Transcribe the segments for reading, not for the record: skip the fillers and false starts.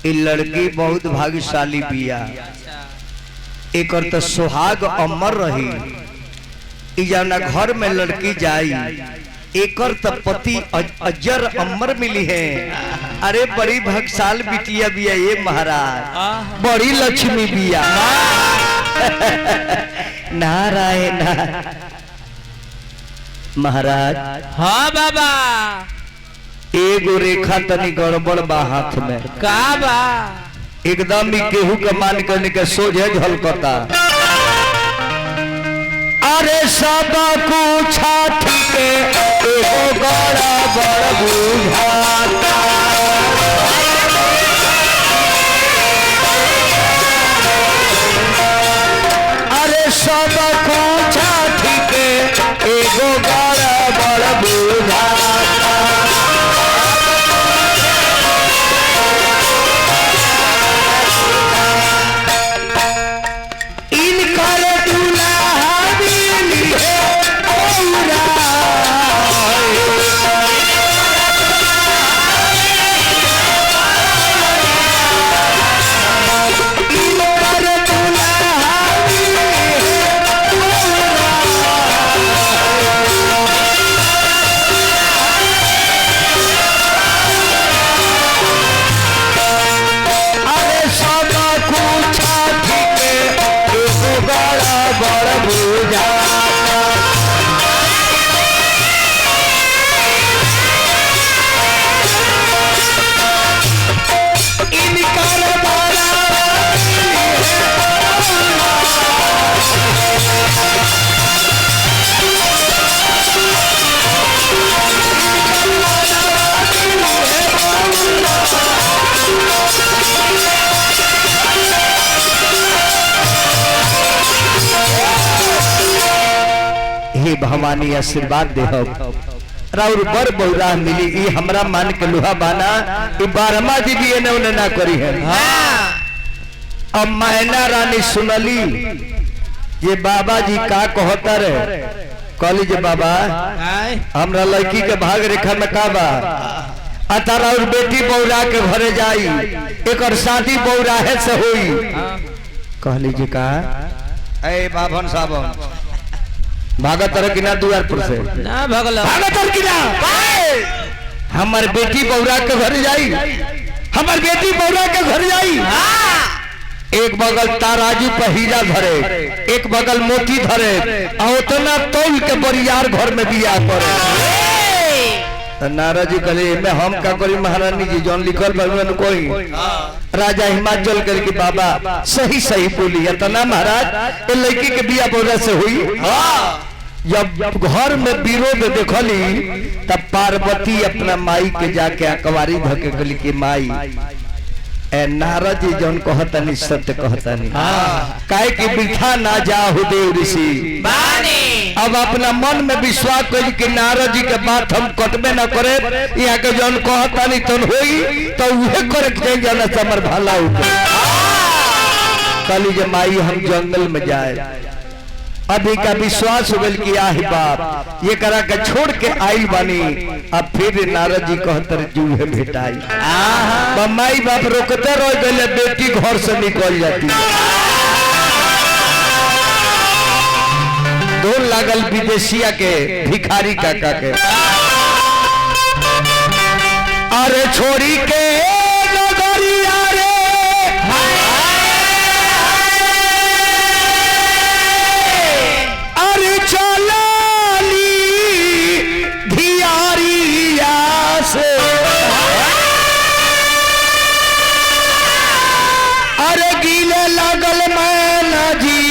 ई लड़की बहुत भाग्यशाली बिया, एकर तो सुहाग अमर रही। ई जौना घर में लड़की जाई एकर तो पति अजर अमर मिली है। अरे बड़ी भाग्यशाल बिटिया बिया ये महाराज, बड़ी लक्ष्मी बिया। नारायण महाराज। हाँ बाबा। एगो रेखा तनी गड़बड़ बा हाथ में। का बा? एकदम ही केहू के मान करने के सोझे झलकता। अरे सब कुछ के एगो गड़बड़ बुझाता। अरे सब कुछ के एगो गड़बड़ बुझाता। इनकर दूल्हा मिली है औरा। इनकर दूल्हा मिली है औरा। अरे सब कुछ के एगो गड़बड़ बुझाता। इनकर बड़ा हे भवानी आशीर्वाद देहब राउर बर बहुरा मिली। ई हमरा मान के लोहा बाना, ई बारहमा जी भी एने ओने ना करी है। अब मैना रानी सुनली ये बाबा जी का कहता रे। कहली जे बाबा हमरा लड़की के भाग रेखा में का बा, अता राउर बेटी बौरा के घरे जाई, एकर शादी बौराहे से होई। कहली जे का ए बाभन साबन भागत रह कि ना दुआर पर से ना भगलो। भागत रह कि ना? हमर बेटी बौरा के घर जाई, हमर बेटी बौरा के घर जाई। एक बगल ताराजू पर हीरा धरे, एक बगल मोती धरे, और उतना तौल के बरियार घर में बियाह करे। तो नारद जी कहले एमे हम का करी महारानी जी, जौन लिखल बा उहन कोई। राजा हिमाचल कर के बाबा सही सही बोली इतना महाराज ए लड़की के बियाह बौरा से हुई। जब घर में विरोध देखली तब पार्वती अपना माई के जाके अकवारी धके कहली कि माई ए नारद जी जौन कहतनी सत्य कहतनी, काहे कि वृथा ना जाहु देव ऋषि बानी। अब अपना मन में विश्वास कर कि नारद जी के बात हम कटबे ना करे, यहाँ के जौन कहतनी तन होई तो उहे करे के जाना समर भला हो। कहली जे माई हम जंगल में जाए। अभी का विश्वास हो गल कि आह बाप ये करा के छोड़ के आइल बानी। अब फिर नारद जी कहतर जूहे भेटाई। माई बाप रोकते रह गए, बेटी घर से निकल जाती। दौड़ लागल विदेशिया के भिखारी काका के। अरे छोड़ी के नगरिया रे, अरे चलाली धियारिया से, अरे गीले लागल मैना जी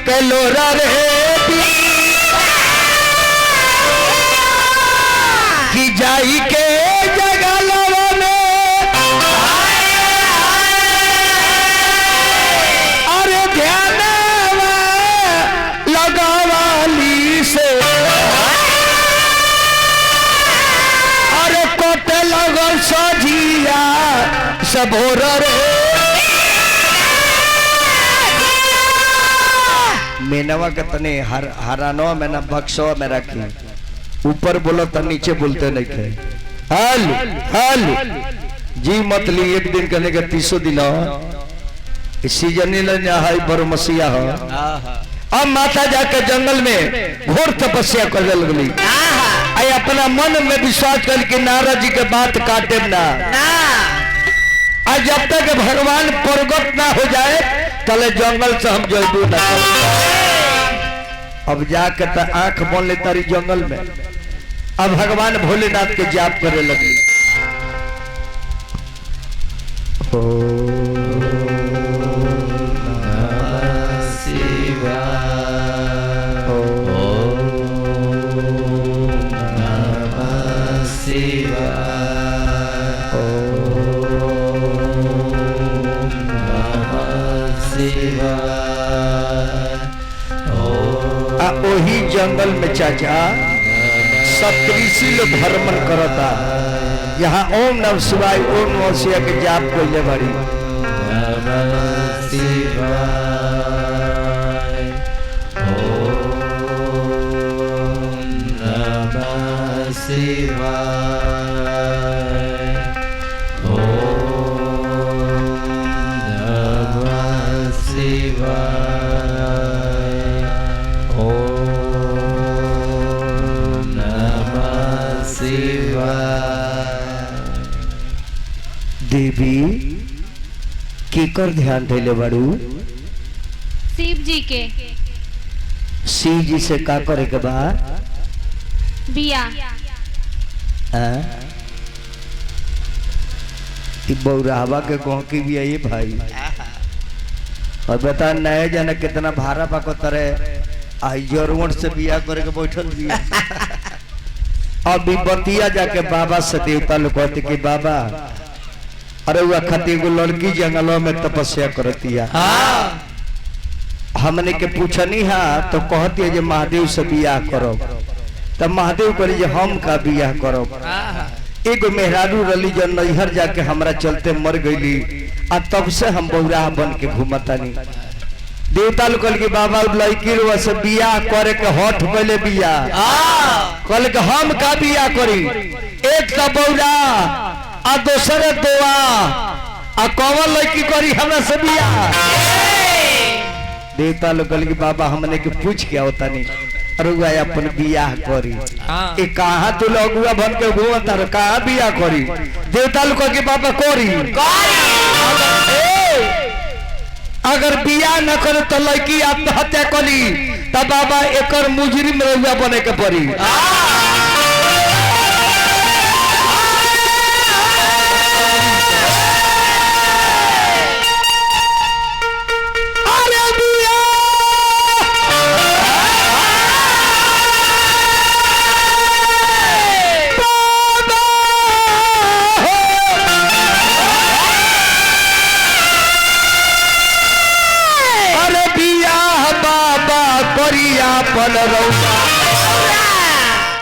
के लोरा रे कि जाई के जगलवा में। अरे ध्यानवा लगावाली से, अरे कोट लगल सजिया सबोर रे। मेनवा के तने हरानवा में ना बक्सवा में रखी, ऊपर बोलो तो नीचे बोलते नहीं थे। हल हल जी मत ली एक दिन कहने के 300 दिन सीजन है बरमसिया हो। अब माता जाके जंगल में घोर तपस्या कर लगली। आई अपना मन में विश्वास कर के नारद जी के बात काटे ना, आज जब तक भगवान प्रगट ना हो जाए तले जंगल से हम जयबू ना। अब जाके तो आंख बन ले तारी जंगल में, अब भगवान भोलेनाथ के जाप करे लगली। वही जंगल में चाचा सप्तऋषि लोग भ्रमण करता। यहाँ ओम नमः शिवाय ओम नमः शिवाय के जाप कइले बाड़ी। देवी केकर ध्यान धैले बाड़ू? शिव जी के। शिव जी से का करे के बा? बिया। बौराहवा के गाँव की भी है ये भाई। और बता नए जाने कितना भारा पाको तरे आई जरूर से बिया करे के बैठल भी। अब बतिया जाके बाबा से देवता लोग कहते कि बाबा अरे वह खातिर एगो लड़की जंगलों में तपस्या करती है। हमने के पूछनी है तो कहती है जे महादेव से बियाह करो। तब महादेव करी जे हम का बियाह करो। एगो मेहरारू रली जो नैहर जाके हमरा चलते मर गईली आ तब से हम बौराह बन के घूमतानी। देवता लोग कहल कि बाबा लड़की रुआ से बियाह करे के हट पहले बियाह। कहल के हम का बियाह करी? एक तो बौरा आ दोसर दोआ आ कौन लड़की करी हमरा से बियाह? देवता लोग कहल कि बाबा हमने के पूछ के आवता नहीं अरुआ अपन बियाह करी। ए कहाँ तू लगुआ बन के घूमता रे, कहाँ बियाह करी? देवता लोग कहल कि बाबा करी। अगर बियाह न करे तो लड़की आत्महत्या करी तब बाबा एकर मुजरिम रउआ बने के पड़ी।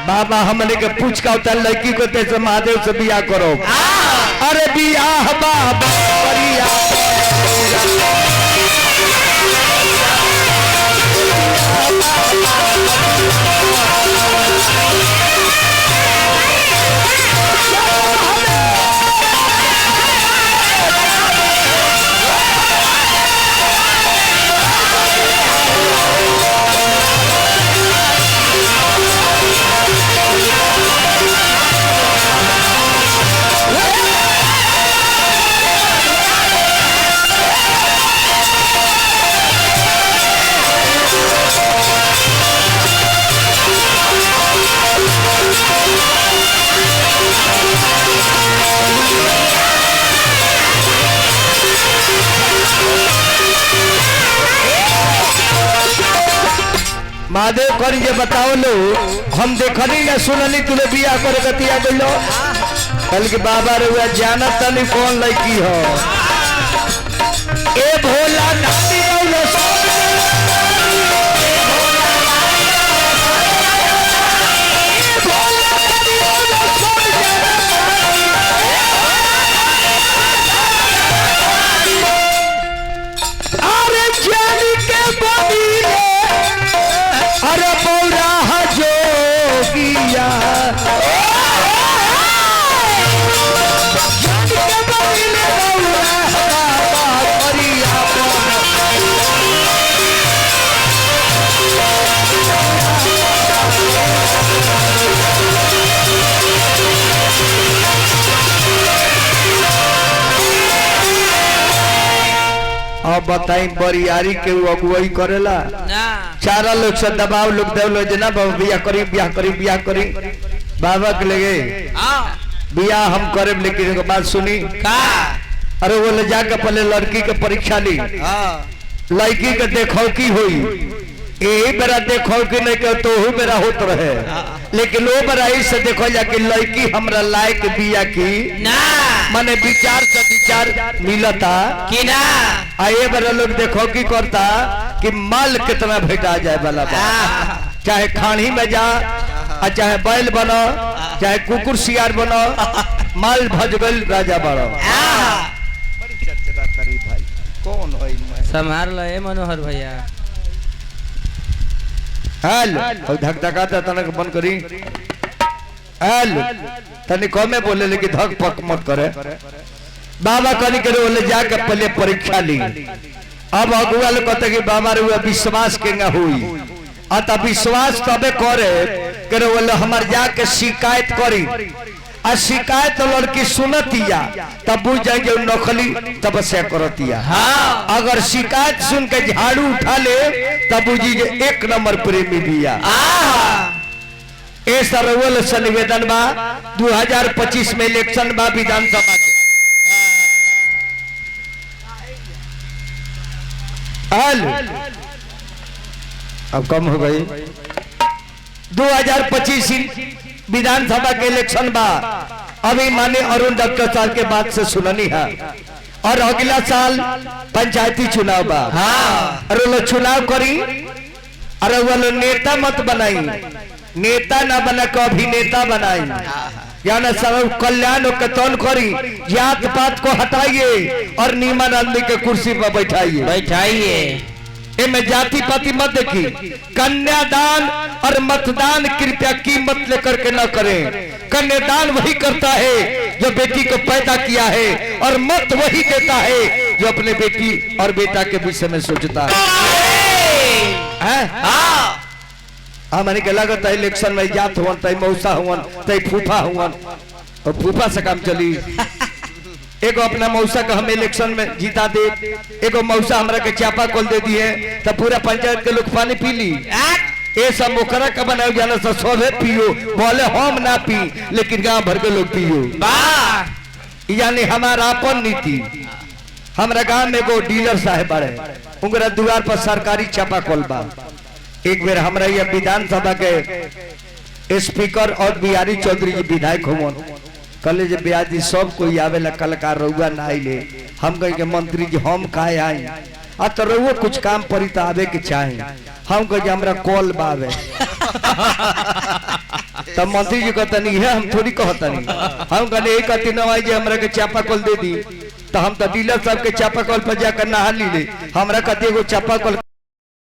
बाबा हमने के पूछ का उतर लड़की को तैसे महादेव से बियाह करो। अरे बियाह बाबा करिया महादेव करी जे बताओ लो हम देखनी ना सुननी तुले बियाह करे गतिया गइलो। कल के बाबा रे जानत तनी कौन लड़की हो। ए भोला नानी रौला अरे जानी के बनी रे अरे बौराह जोगिया जानी के अब बताई बरियारी के उ अगुवाई करेला ना चारा लोग से दबाव लोग देवलो जे ना बाबा बियाह करी बियाह करी बियाह करी। बाबा के लगे हाँ बियाह हम करे लेकिन एगो बात सुनी का अरे वो ले जाके पहले लड़की के परीक्षा ली हाँ लड़की के देखो की हुई यही बेरा देखो कि नहीं के तो बेरा होत रहे लेकिन वो बेरा से देखो जा कि लड़की हमरा लायक बिया की ना माने विचार से विचार मिलता कि ना आ ये बेरा लोग देखो की करता कि माल कितना भेटा जाए वाला बा चाहे खानी में जा आ चाहे बैल बनो चाहे कुकुर सियार बनो माल भज गइल राजा बनो। बड़ी चर्चा करी भाई कौन है मैं संभाल लो ए मनोहर भैया। हाल और धक धकाता तनक बंद करी हाल तनी कमे बोले लेकिन धक पक मत करे। बाबा कनी करे बोले जाके पहले परीक्षा ली। अब अगुआ लोग कहते कि बाबा रे विश्वास केंगा हुई अतः विश्वास तबे करे करे बोले हमार जाके शिकायत करी आ शिकायत लड़की सुनतिया तब बुझ जाएंगे नकली तपस्या करतिया। हाँ अगर शिकायत सुन के झाड़ू उठा ले तब बुझी जे एक नंबर प्रेमी बिया। ए सरवल से निवेदन बा 2025 में इलेक्शन बा विधानसभा के। हाल अब कम हो गई। 2025 विधानसभा के इलेक्शन बा अभी माने अरुण डॉक्टर साहब के बात से सुननी है और अगला साल पंचायती चुनाव बा। हाँ अरे लो चुनाव करी अरे वो लो नेता मत बनाई नेता ना बना के अभिनेता बनाई यानी सब कल्याण के तौन करी जात पात को हटाइए और नीमन आदमी के कुर्सी पर बैठाइए बैठाइए। इनमें जाति पाति मत देखी। कन्यादान और मतदान कृपया कीमत लेकर के न करें। कन्यादान वही करता है जो बेटी को पैदा किया है और मत वही देता है जो अपने बेटी और बेटा के विषय में सोचता है। हाँ हमारे के लगता है इलेक्शन में जात हुवन तई मौसा हुवन तई फूफा हुवन और फूफा से काम चली। एगो अपना मौसा का हम इलेक्शन में जीता दे एगो मौसा हमरा के चापा कल दे दिए तब पूरा पंचायत के लोग पानी पी ली। ये सब ओकरा का बनाओ जाना सब सभे पियो बोले हम ना पी लेकिन गांव भर के लोग पियो। वाह यानी हमारा अपन नीति। हमरा गांव में एगो डीलर साहब बाड़े उनकरा द्वार पर सरकारी चापा कल बा। एक बेर हमरा यह विधानसभा के स्पीकर और बिहारी चौधरी जी विधायक होवन कहले जे ब्याज जी सब कोई आवेला कलाकार रउआ ना आइले। हम कहे के मंत्री जी हम काहे आई आ तो रउआ कुछ काम परी तो आवे के चाही। हम कहे जे हमरा कॉल बावे तब मंत्री जी कहतनी है हम थोड़ी कहतनी। हम कहले एक कहती नवाई जी हमरा के चापा कल दे दी तो हम तो डीलर साहब के चापा कल पर जाकर नहा ली ले। हमरा कहती एगो चापा कल